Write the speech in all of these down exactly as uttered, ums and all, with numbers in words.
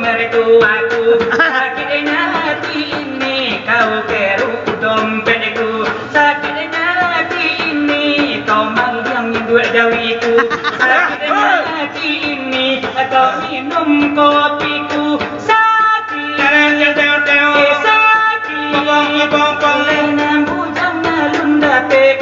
Mertuaku, sakitnya hati ini, kau keruk dompetku. Sakitnya hati ini, kau manggiang induak jawiku. Sakitnya hati ini, kau minum kopiku. Sakit, eh, sakit. Oleh nan bujang alun dapek.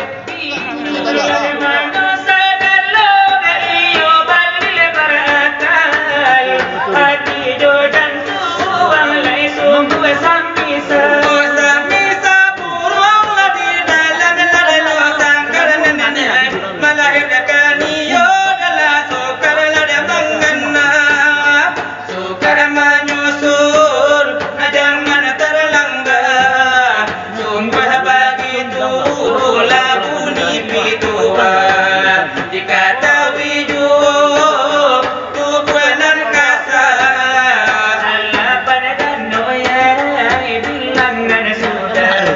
Sukar manyusun, jangan terlambat. Sungguah bagitulah bunyi pituah. Dikatahui juo tubuah nan kasa. Alah pandano yai bilang nan sudah.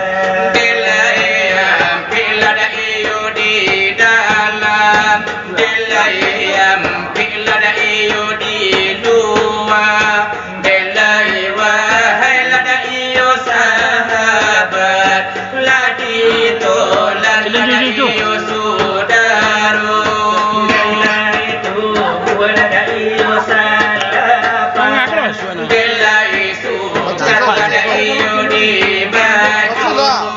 Dek lai ampek lah dak iyo di dalam. Dek lai ampek lah dak iyo di lua. Dek lai wahai lah dak iyo sahabat. Lah ditolak lah dak iyo sudaro. Dek lai tubuah lah dak iyo salapan. Dek lai sukar lah dak iyo di baju.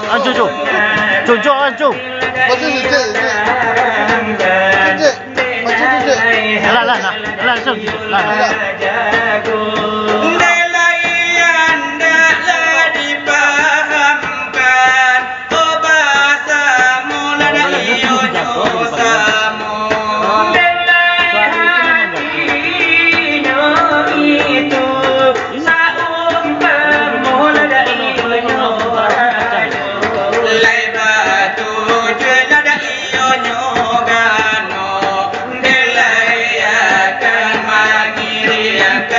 Anjo, jo. Jo, jo, anjo. Bagus, jo, jo. Jo. Alah, alah, alah, alah, alah, alah. Dek lai andak lah dipahamkan, oh, basamo lah dak iyo nyo samo. Dek lai hatinyo itu, saumpamo lah dak iyo nyo rayo. Lai batujuah lah dak iyo nyo gano. Dek lai akan mangiriangkan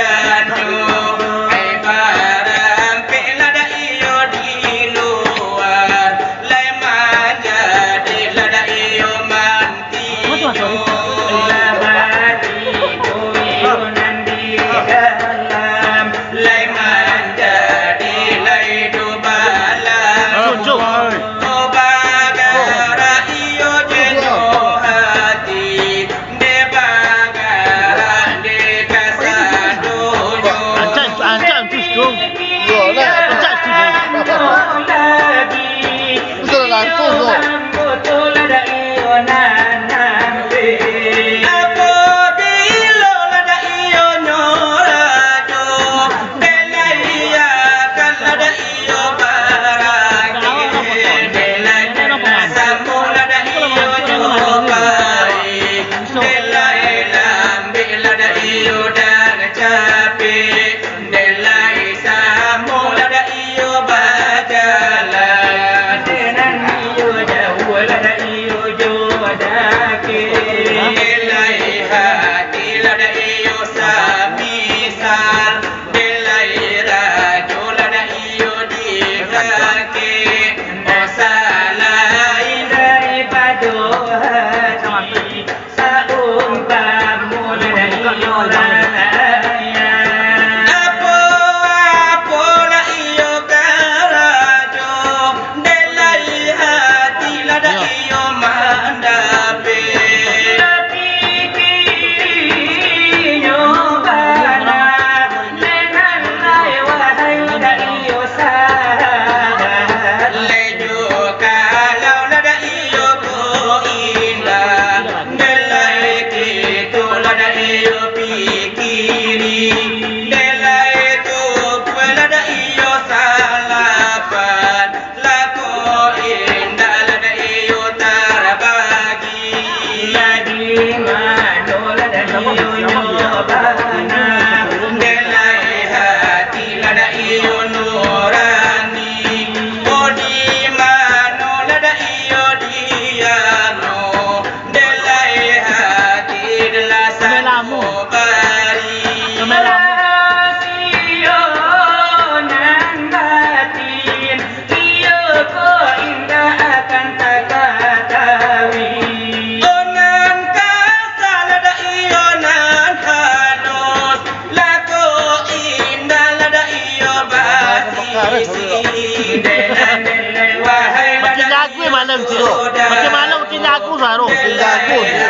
Macam mana bikin jago, Saruh? Bikin jago je.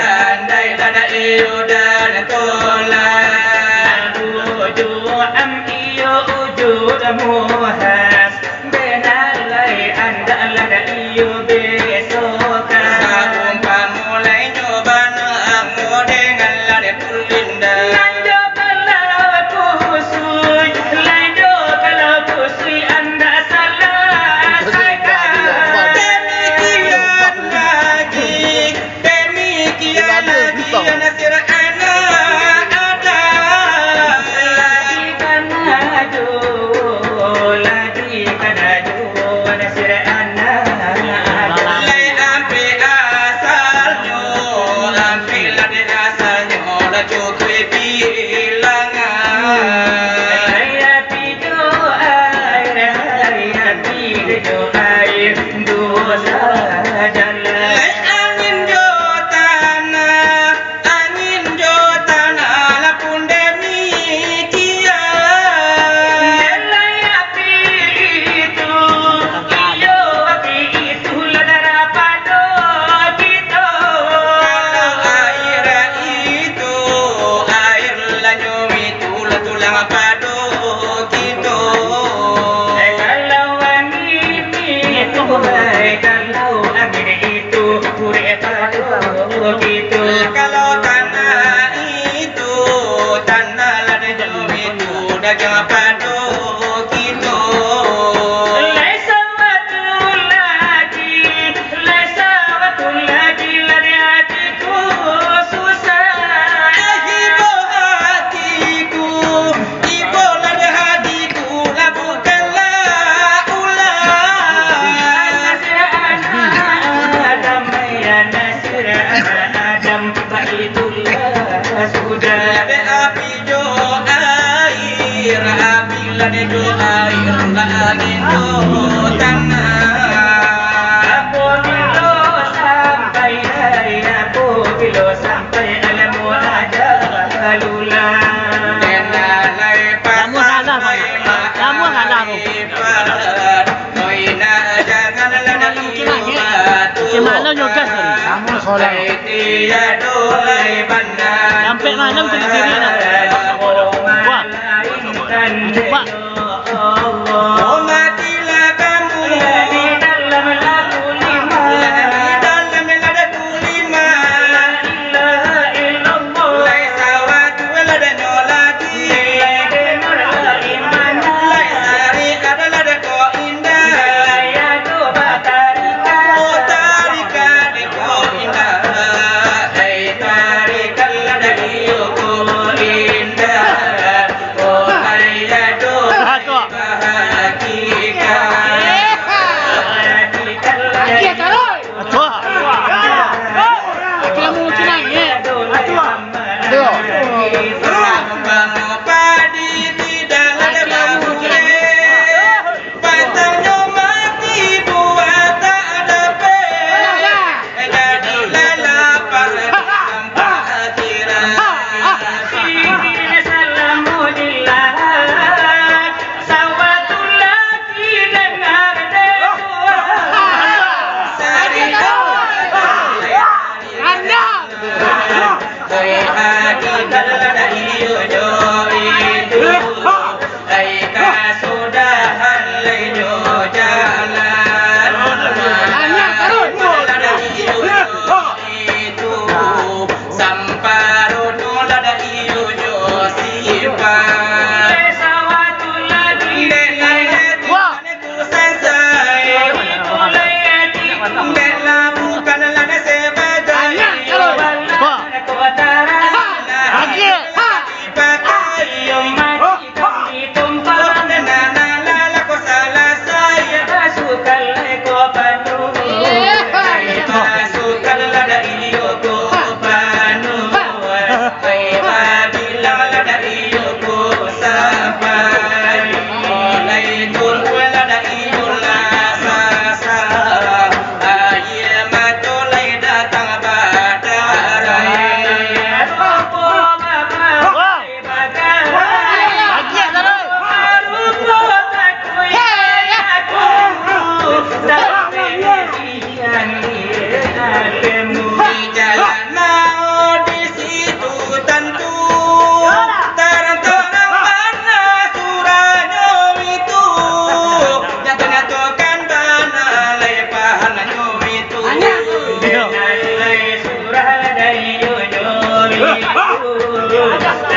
Demikian lagi nasir anak Adam. Lagi kana jo, lagi kana jo nasir anak Adam. Lai ampek asalnyo, ampek lah dek asalnyo, lah cukuik bilangan. Lai api jo air, lai api jo air, dosa jalan. Lai angin jo tanah, angin jo tanah lah pun demikian. Lai api itu, iyo api itu lah darah pado kito. Kalau air itu, air lah nyo itu lah tulang pado kito. Eh, kalau angin itu, eh, kalau angin itu, kurek pado kito. Kalau tanah itu, tanah lah nyo itu, dagang pado kito. Lai sawatu lagi, lai sawatu lagi lah di hatiku susah. Ibo hatiku, ibo lah di hatiku lah bukanlah ulah. Adam, ya nasir Adam, baitulah sudah. Dek api jo air, api lah dek jo air, lah angin jo tanah. Apabilo sampai hari, apabilo sampai alam ajalulah. Dena lai patah, lai patah, lai patah. Kamu salah, Bang. Kamu salah, Bang. Oi, nak jangan lah nak iwat tu. Macam mana nyo gas tadi? Kamu salah. Sampai malam tu di sini, nak. Wah. Cepat. Oh, matilah kamu. Lah di dalam lagu lima. Lah di dalam lagu lima. La ilaha illallah. Lai sawatu lah danyo lagi. Lai dengar iman. Lai sari adalah dako indah. Lai ado batarikat. Oh, tarikat dako indah. Lai tarikat lah dari ko indah. Oh, lai ado bahagia.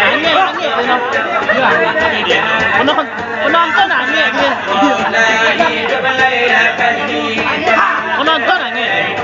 Angek, angek, penonton, penonton angek dia. Penonton angek.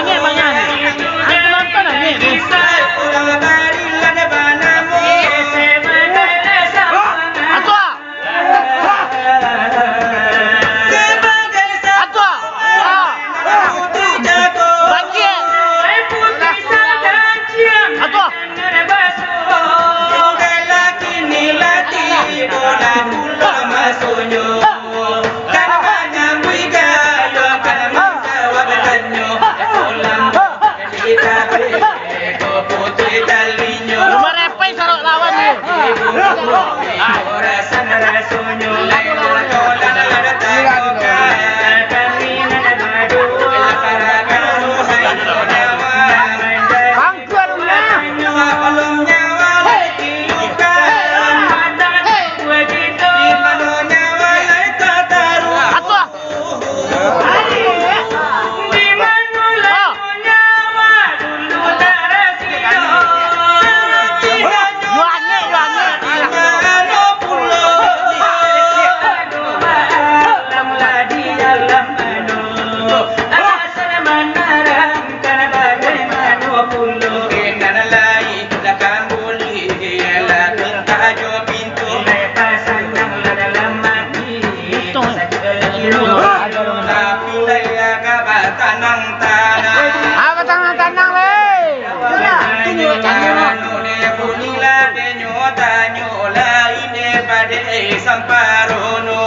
Angek, Bang, angek. Angek nonton, angek. Atua! Atua! Ah! Bangkit! Atua! Rumah Repai sarok lawan ni. Bangkit rumah. Atua. Ah, batanang-tanang lai.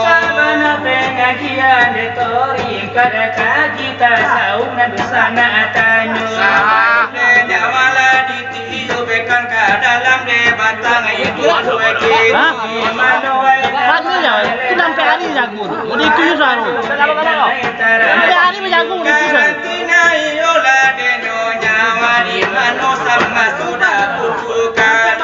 Sabana pengajian di torikat, kaji tasawuf nan dunsanak tanyo. Sabana nyawa lah di Iyo, bekan ka dalam dek batang iduik suweki. Hah? Mano wae. Patutnyo, itu sampai hari jago. Udah itu yo saru. Sampai hari menjago udah itu saru. Karantina iyolah denyo nyawa di mano sama sudah putukan.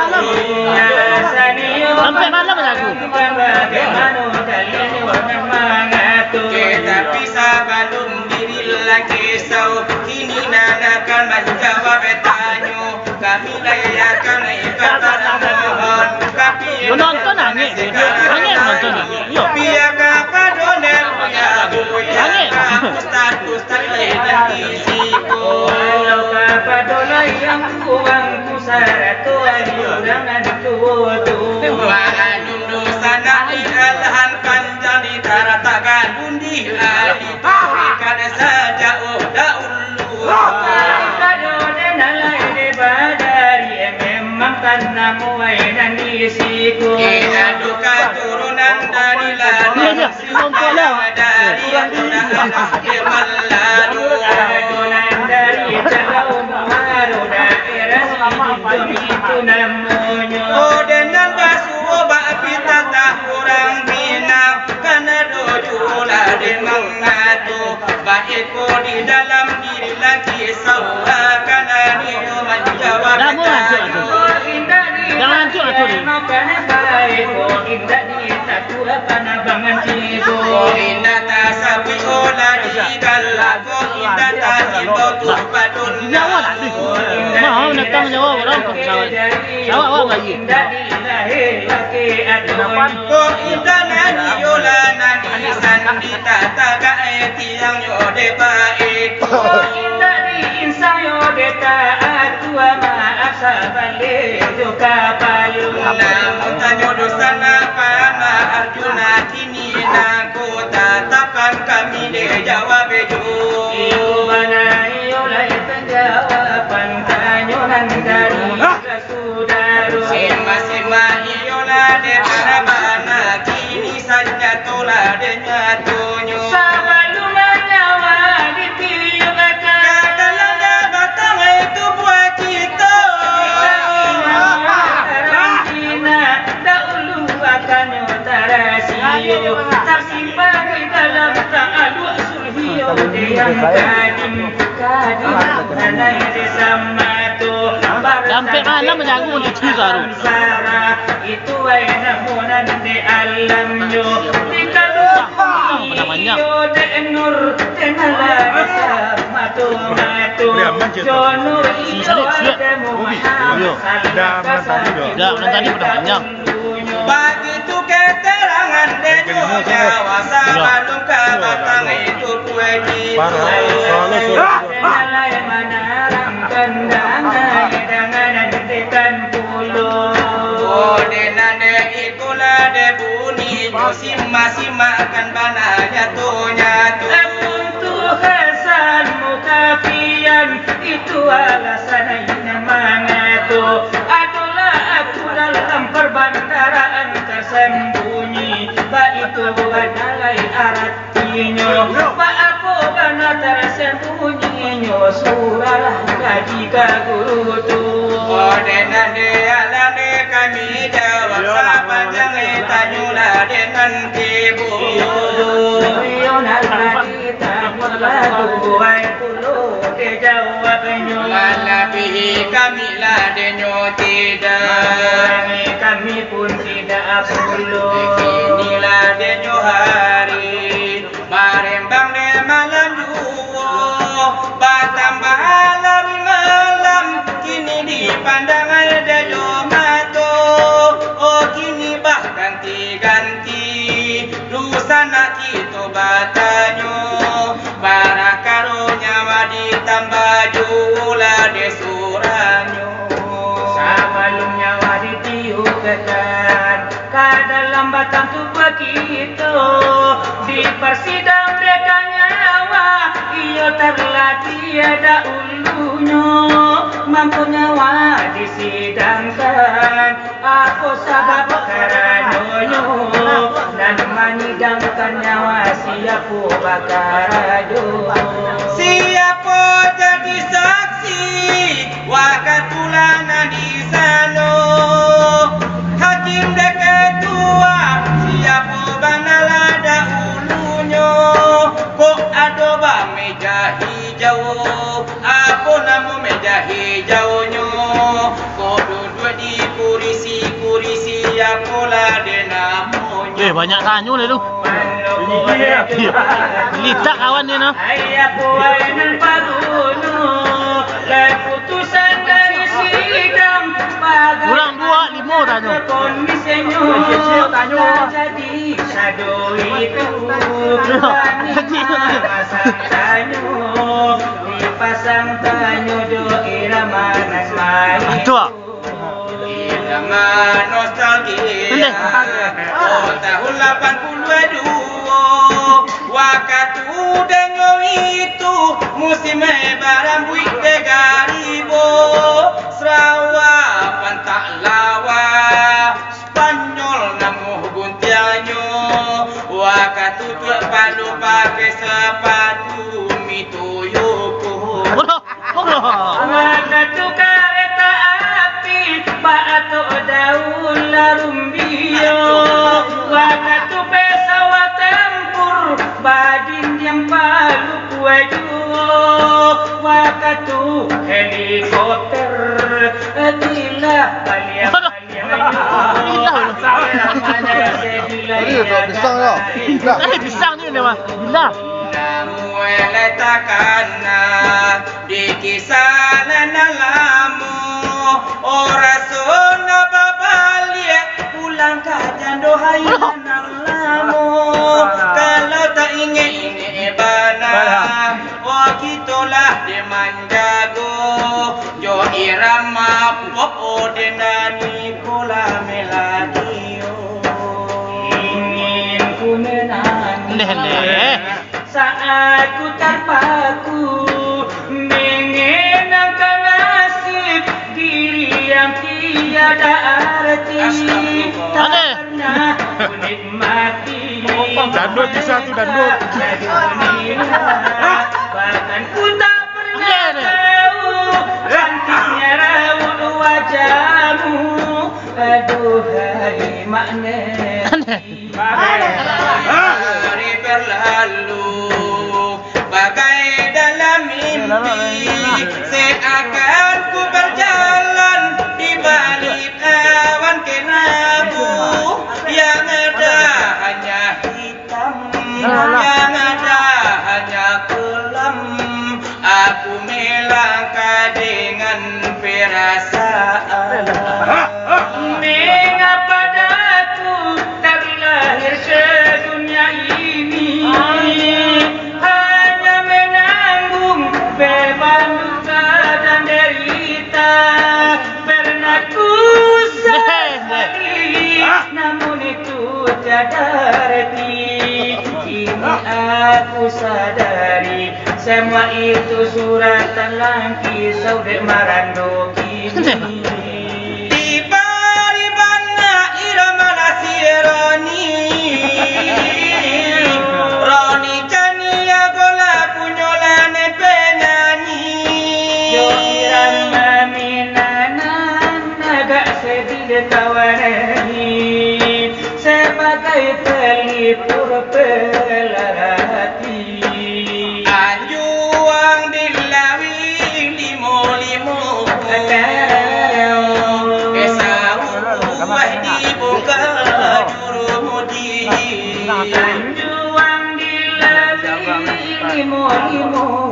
Sampai malam menjago. Bagaimana dalam orang mangatur. Tetapi sabalum diri lagi sau, kini nan akan manjawab tanyo. Kami layakkan ibadah mohon, tapi yo nonton angek, angek nonton angek. Yo. Biar kapado nek punya buya, angek. Ustaz, ustaz lain di siko. Kalau kapado layang kurang pusarato, ayo urang nan tuo tu. Maklum dunsanak di alahan panjang di taratakan undi ari. Kada sajauah dahulu. Kado den alai dek badari, memang tanam wae nan di siko. Ado katurunan dari ladang, dari anak dek malalu. Katurunan dari Jalau Muaro, daerah Sijunjung itu namonyo. Oh, den nan basuo bak pitah urang Minang, kan ado juo lah den mangato. Baiko di dalam diri laki sawa, kan ado manjawab. Dah, murah, Cuk, Cuk. Jangan, Cuk, Cuk. Makan baiko, indak ditatua panabangan tibo. Indak tasabuik olah di dalam, indak tahimbau tu padun. Nyawa tak ada. Mahal datang nyawa orang ke pesawat. Awak, awak bayi. Ko indak nani olah nani sandi tatagak, eh, tiangnyo dek baiko. Ko indak diinsayo dek taat, tuah maaf sabaleh jo kapalo. Namun tanyo dosa napa ma Arjuna kini nangko tatapan kami dek jawab jo. Iyo bana, iyo lai panjawapan tanyo nan dari. Sima-sima iyolah dek bana-bana, kini sanjato lah dek nyatonyo. Sabalum nyawa ditiupkan, ka dalam dek batang itu buah kito. Karantina dahulu. Tanyo tarasio, tasimpan di dalam ta'aluk sulhio yang kadim, kadim, nanai di samato. Sampai malam menjagu di Cina tu. Sangsara, itu ai namunan di alamnyo. Di kaluku iyo dek nur, dek nalar di samato-mato. Jono iyo dek Muhammad. Dah, tadi pada panjang. Bagitu keterangan denyo Jawa sabalun ka batang itu puji. Lai manarang kandangan, dangan antikan pulo. Oh, denan dek itulah dek bunyi, simak-simakkan bana nyato-nyato. Untuk Hasan Mukafian, itu alasan nan mangato. Adolah aku dalam parbandaraan tasambunyi, baitu bana lai aratinyo. Baapo bana tasambunyinyo, surahlah kaji ka guru tu. Oh, denan dek alam dek kami jawab, sapanjang tanyolah denan tibo. Iyo nan ditanyo lagu ai. Manabihi kami lah denyo tidak. Kami pun tidak pulo. Kini lah denyo hari, marembang dek malam juo. Batambah larui malam, kini dipandang ai denyo mato. Oh, kini baganti-ganti. Dunsanak kito batanyo, parakaro nyawa ditambah juo lah dek suranyo. Sabalun nyawa ditiupkan ka dalam batang tubuah kito, diparsidang dek nyawa, iyo tarlatih dahulunyo, mangko nyawa disidangkan. Apo sabab karanonyo nan manyidangkan nyawa, siapo bakarajo? Siapo jadi saksi wakatu lah nan di sano? Hakim dek ketua, siapo bana lah dahulunyo? Kok ado bameja hijau? Apo namo meja hijaunyo? Kok duduak di kurisi, kurisi apolah dek namonyo? Eh, banyak tanyo lah tu. Litak kawan dia nah. Ai apo ai nan paruno? Lah putusan dari sidang, pagai Kurang dua, limo tanyo. Kondisinya tak jadi sado itu. Kami masak tanyo, dipasang tanyo jo irama nan main. Itu ah. Irama nostalgia. Pendek. Oh, tahun lapan puluh dua, wakatu denyo itu, musim barambuik dek garibo, sarawa pantak lawa. Spanyol namuah guntiangnyo, wakatu tu palu pakai sapatu Mitoyoko. Waduh, waduh. Wakatu kareta api baatok daun larumbio, wakatu pesawat tempur badindiang palu kuajuo, wakatu helikopter tilah baliak. Waduh. Tadi ado pisang tu. Lah. Eh, pisang ni dia mah. Bila? Namuah lai takana di kisah nan lamo, oh raso nak babaliak pulang ka jando hai nan lamo. Kalau tak ingek-ingek bana, oh kito lah dek manjago. Jo irama pop ode nani pola meladio. Ingin ku menangis. Ndeh, ndeh. Saat ku tarpaku mengenangkan nasib diri yang tiada arti. Astagfirullah. Tak pernah ku nikmati. Dandut bisa tu, dandut. Bahkan ku tak pernah tahu cantiknya raut wajahmu. Aduhai Hari berlalu bagai dalam mimpi, seakan ku berjalan di balik awan kelabu, yang ada hanya hitam, yang ada hanya kelam. Aku melangkah dengan perasaan. Mengapa daku terlahir ke dunia ini, hanya menanggung beban duka dan derita? Pernah ku sesali, namun itu tiada arti. Kini aku sadari, semua itu suratan langkisau dek Marando kini. Tiba di bana irama nasi Roni. Roni caniago lagunyo lah nan penyanyi. Yo irama minanan agak sedih kawan, sebagai pelipur pelarati. Anjuang di Lawi limo-limo, esau buah di Bongka Jurumudi. Anjuang di Lawi limo-limo,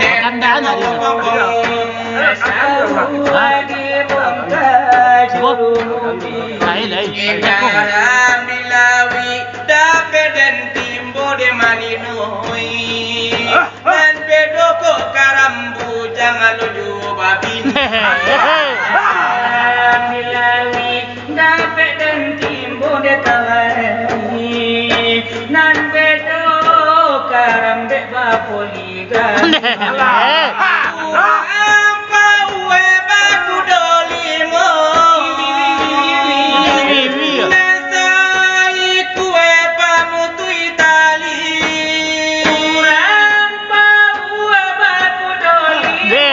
esau buah di Bongka Jurumudi. Lain, lain. Edaran di Lawi dapek den timbo dek Malinoi. Nan bedo kok karam bujang alo jo babini. Karam di Lawi dapek den timbo dek kawan. Nan bedo karam dek bapoligami. Urang Paue bakudo limo. Nan saikua pamutuih tali. Urang Paue bakudo limo.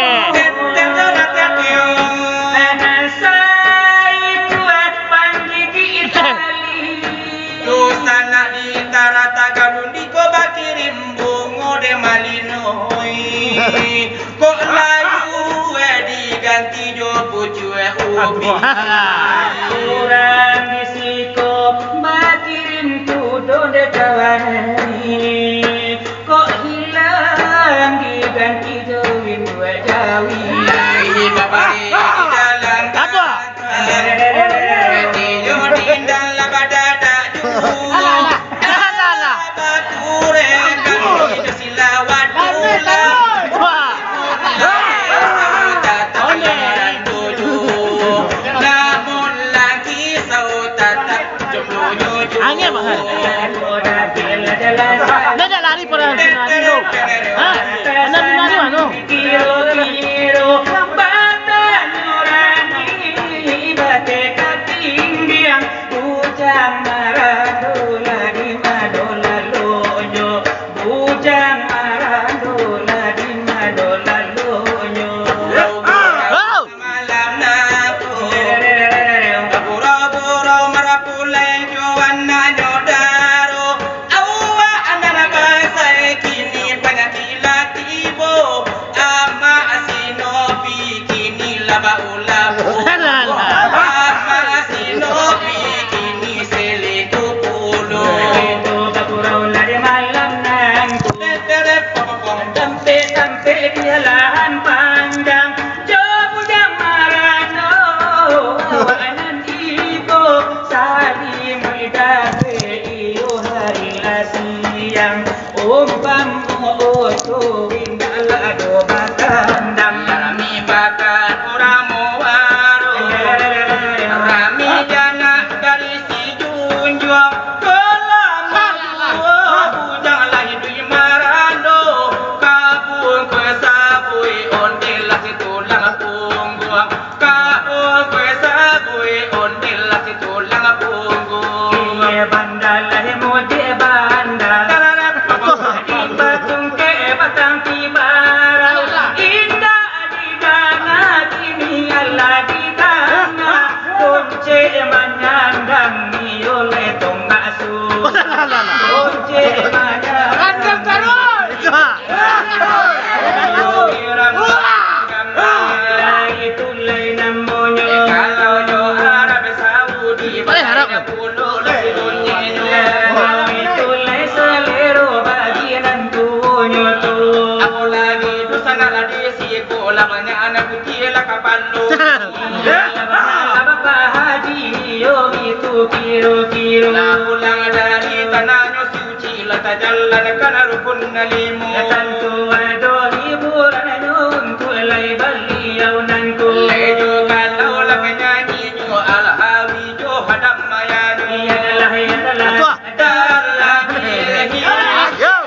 Nan saikua panggigik tali. Dunsanak di Tarata Galun di ko bakirim bungo dek Malinoi. Kok layua diganti jo pucuak ubi. Urang di siko bakirim kudo dek kawan. Kok hilang diganti jo induak jawi. Ini babari di dalam. Iyo, dindang lah badadak dulu. Alah, alah. Alah, alah. Baturek kami jo silawat pula. Wah. Saudara yang tuju. Namun lagi saudara jomblo-jomblo. Angin, Bang. Dah, dah lari pada sini tu. Ha? Anda di mana tu? Kiro-kiro batang urang ni bateka tinggiang, bujang marando lah di mano lalonyo, bujang marando lah di mano lalonyo. Oh! Malam nangko, baburo-buro marapulai jo anaknyo daro. Awak nan basai kini panyakik lah tibo. Amak si Nopi kini lah baulabu. Alah, alah. Amak si Nopi kini seleku pulo. Itu bagurau lah di malam nangko. Tampek-tampek di lahan panjang. Jo bujang marano, awak nan ibo, saling malidah, iyo hari lah siang. Umpamo oto, indak lah ado bakandang. Rami bakal urang muaro, rami janak dari Sijunjuang. Kalau bujang lah iduik marando, kabun kue sabuik, onde lah si tulang pungguang. Kabun kue sabuik, onde lah si tulang pungguang. Iyo banda lah mudik banda. Tararap. Alah, alah. Andam taruih. Itu, ha. Wah. Kalau jo Arab Saudi, eh, Arab. Pulo lagi dunia. Itu lai salero bagi nan tuonyo tu. Apolagi tu sana lah di siko lah banyak anak putih lah kapalo. Bapa Haji yo itu kiro-kiro. Lah pulang dari tanah Suci lah tajalankan rukun limo. Ya tantu ado hiburannyo untuak lai baliau nangko. Lai jo kalau lah panyanyi nyo Alhawi jo Hadam Mayani. Iyalah, iyalah. Atua. Dalam ilmu. Yo.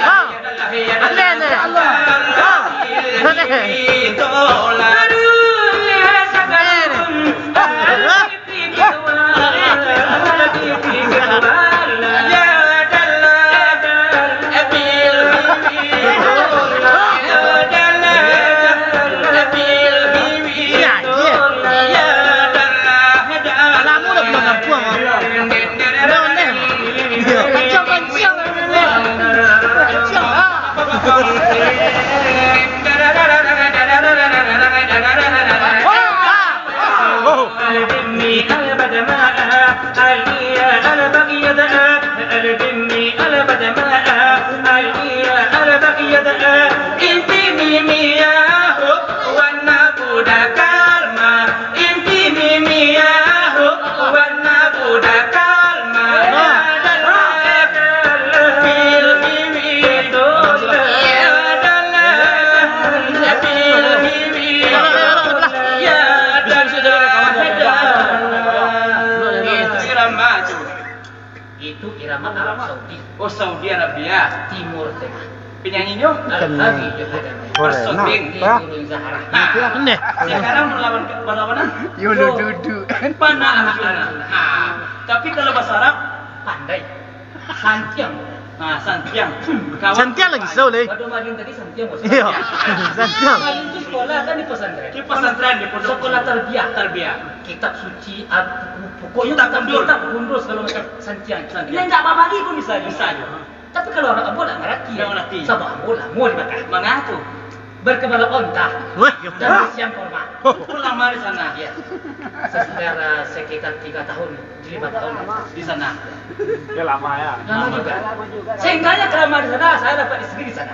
Ha. Iyalah, iyalah. Aleh, aleh. Dalam ilmu. Itulah. Aduh, ya, sabar. Aleh. البني البدماء، الإياء البغيضاء، البني البدماء، الإياء البغيضاء. Inti mimi ya hub, warna kuda karma. Inti mimi ya hub, warna kuda karma. Ya dalam, fil mimi. Ya dalam, fil mimi. Ya dalam. Itu irama tu. Itu irama Arab Saudi. Oh, Saudi Arabia. Timur Tengah. Penyanyinya? Al-Ghawi Johadami. Boleh, nah, Persoting. Di Gunung Zahra. Nah, sekarang berlawan, berlawanan? Yo, lo duduk. Panah Arjuna. Nah, tapi kalau bahasa Arab, pandai. Santiang. Nah, santiang. Kawan. Santiang lagi, so, leh. Pada Madin tadi santiang, Bos. Iya. Santiang. Madin tu sekolah kan di pesantren. Di pesantren, di pondok. Sekolah tarbiyah. Tarbiyah. Kitab suci, ap-, pokoknya tak kitab, mundur. Kitab mundur segala macam. Santiang. Santiang. Ini enggak apa-apa lagi pun bisa. Bisa aja. Tapi kalau orang ambo nak ngerti, nak ngerti. Sabab ambo lama di Makkah. Mangatu? Berkepala onta. Weh, dan bersiam korma. Oh. Lama di sana. Iya. Sekitar, eh, sekitar tiga tahun, lima tahun. Di sana. Ya, lama ya. Lama juga. Sehingganya kelamaan di sana, saya dapat istri di sana.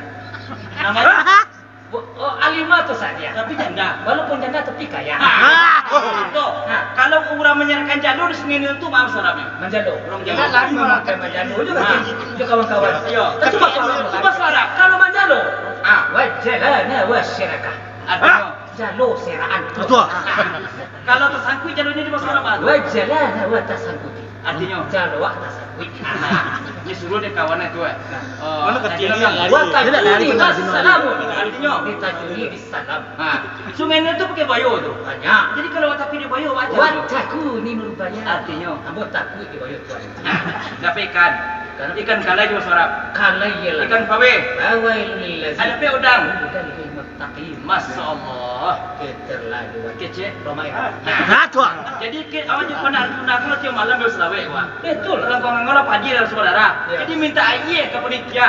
Namanya? Bu-, oh, Alimah tu saja. Tapi janda. Walaupun janda, tapi kaya. Ah. Ah. Tuh. Nah. Kalau urang manyarahkan jando di Sungai Nil tu, maaf, Arabnyo. Manjalo. Urang jalo. Kan lari mamakai manjalo juga. Ah. Itu kawan-kawan. Iya. Tapi cuba, cuba, cuba suara. Kalau manjalo, ah, wajalana wasyarakah. Artinyo? Jalo seraan. Betul. Ah. Kalau tasangkuik jalonyo di bahasa Arab, apa tu? Wajalana watasangkuti. Artinyo? Jalo wak tasangkuik. Nah, dia suruh dia kawan tu, eh. Nah. Eh, mana kecil dia lari? Watakuni wassalamu. Artinyo? Ditakuni di salam. Ha. Sungai Nil tu pakai bayo tu. Banyak. Jadi kalau wataku di bayo, wajar tu. Watakuni nul bayan. Artinyo? Ambo takuik di bayo tu. Nah, dapat ikan. Ikan kalai di bahasa Arab. Kalai ialah. Ikan paweh. Fawailul lil ladzi. Ada pe udang. Udang lil muttaqin. Masya Allah. Keterlaluan. Kecek. Ramai. Nah, tu ah. Jadi, ke, awak jumpa nak, nak, nak tiap malam berselawek, wah. Betul. Kalau kau ngangau lah padi lah, saudara. Ya. Jadi, minta air ke panitia.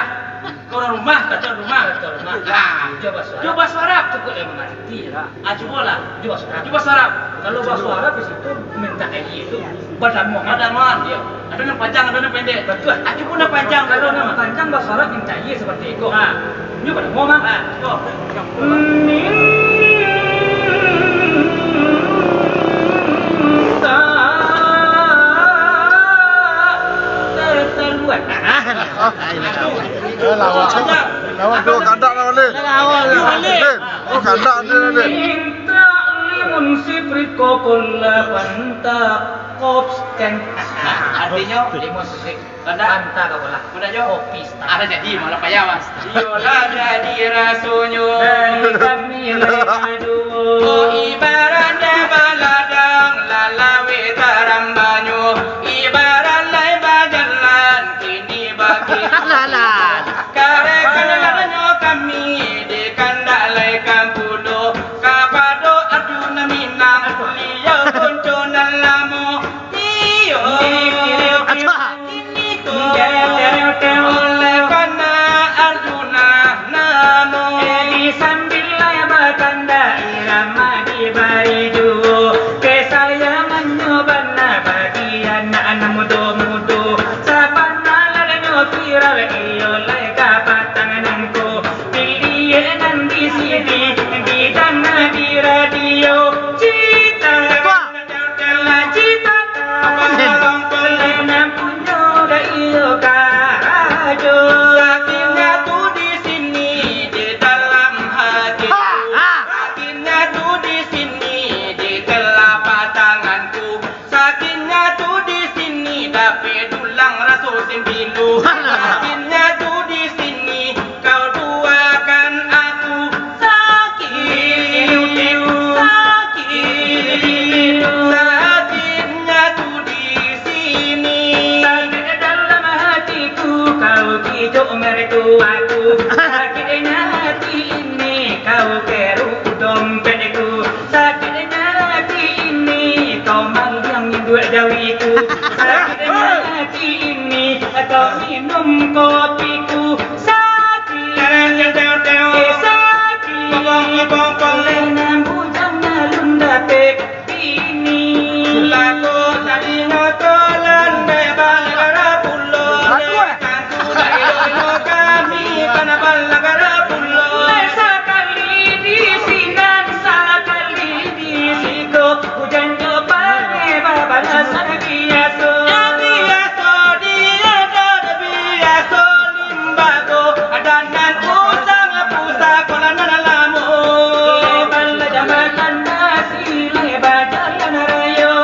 Kau orang rumah, kata rumah. Kata rumah. Nah. Cuba suara. Cuba suara. Cukup yang mengerti lah. Ah, cubalah. Cuba suara. Cuba suara. Kalau bahasa Arab di situ minta air tu. Badamuang. Badamuang. Iya. Ada yang panjang, ada yang pendek. Betul. Aku pun dah panjang. Kalau nak panjang, bahasa Arab minta iya seperti itu. Ha. Ini badamuang, ha. Ha. Cuba. Minta tertaluan. Eh, lawan. Lawan tu, kadak lawan ni. Lawan ni. Lawan ni. Eh, oh, kadak dia ni. Minta limun sifriko kulla fanta. Kops, kan? Artinyo? Limun sifrik. Kada? Fanta ka bola. Kada jo? Kopi stang. Ada jadi, malah payah, Mas. Iyolah jadi rasonyo. Dari kami lai ado. Oh, ibarat dek baladang, lalawik tarambanyo. Ibarat lai bajalan, kini bagi. Alah, alah. Karek kanalanyo kami, di kandak lai kampulo. Kapado Arjuna Minang, liau konco nan lamo. Iyo. Atua. Ini tu. Iyo lai ka patangan angku, pilihan nan di sini, bidang di radio. Cita, cita, lengkong punyo dah iyo karajo. Sakitnya tu di sini, di dalam hatiku. Sakitnya tu di sini, di telapak tanganku. Sakitnya tu di sini, dapek dulang raso sembilu. Sakitnya tu di sini, kau duakan aku. Sakit, sakit, sakitnya tu di sini. Sakit dalam hatiku, kau kijok mertuaku. Sakitnya hati ini, kau keruk dompetku. Sakitnya hati ini, kau manggang induak jawiku. Sakitnya hati ini, kau minum kopiku. Sakit, eh, sakit. Oleh nan bujang alun dapek bini. Laku, eh? Sakali di sinan, sakali di siko, ujan jo paneh babalasan biaso. Biaso, biaso limbago, ado nan usang pusako lah nan lamo. Lebar lah jambatan nasi, lebar jalan rayo,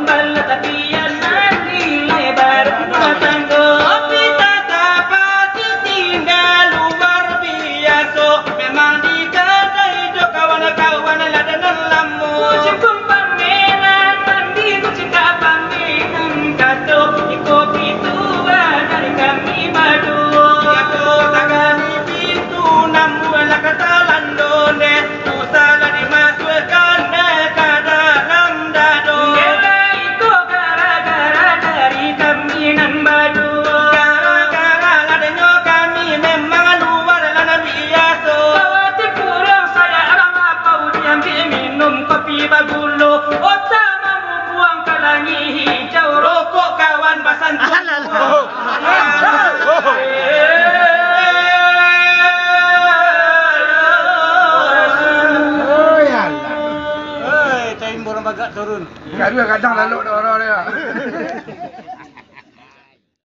balah tapian nan di lebar rumah tanggo. Tapi tatap hati tingga luar biaso, memang di kadai jo kawan-kawan lah ado nan lamo. Kucingkung pamenan mandi, kucingkak pamenan kato, iko pituah dari kami baduo. Iko tagani pintu, namuah lah ka talando ne. Usah lah dimasuakkan ka dalam dado. Iko gara-gara dari kami nan baduo. Gara-gara lah denyo kami memang luar lah nan biaso. Bawa ti kurang sadak rang apau diambiak minum kopi bagulo. Ota mamubuang ka langik hijau, rokok kawan basantuang. Alah. Oi, alah. Oi, cain borong bagak turun. Gaduah gadang lalok dah orang dia.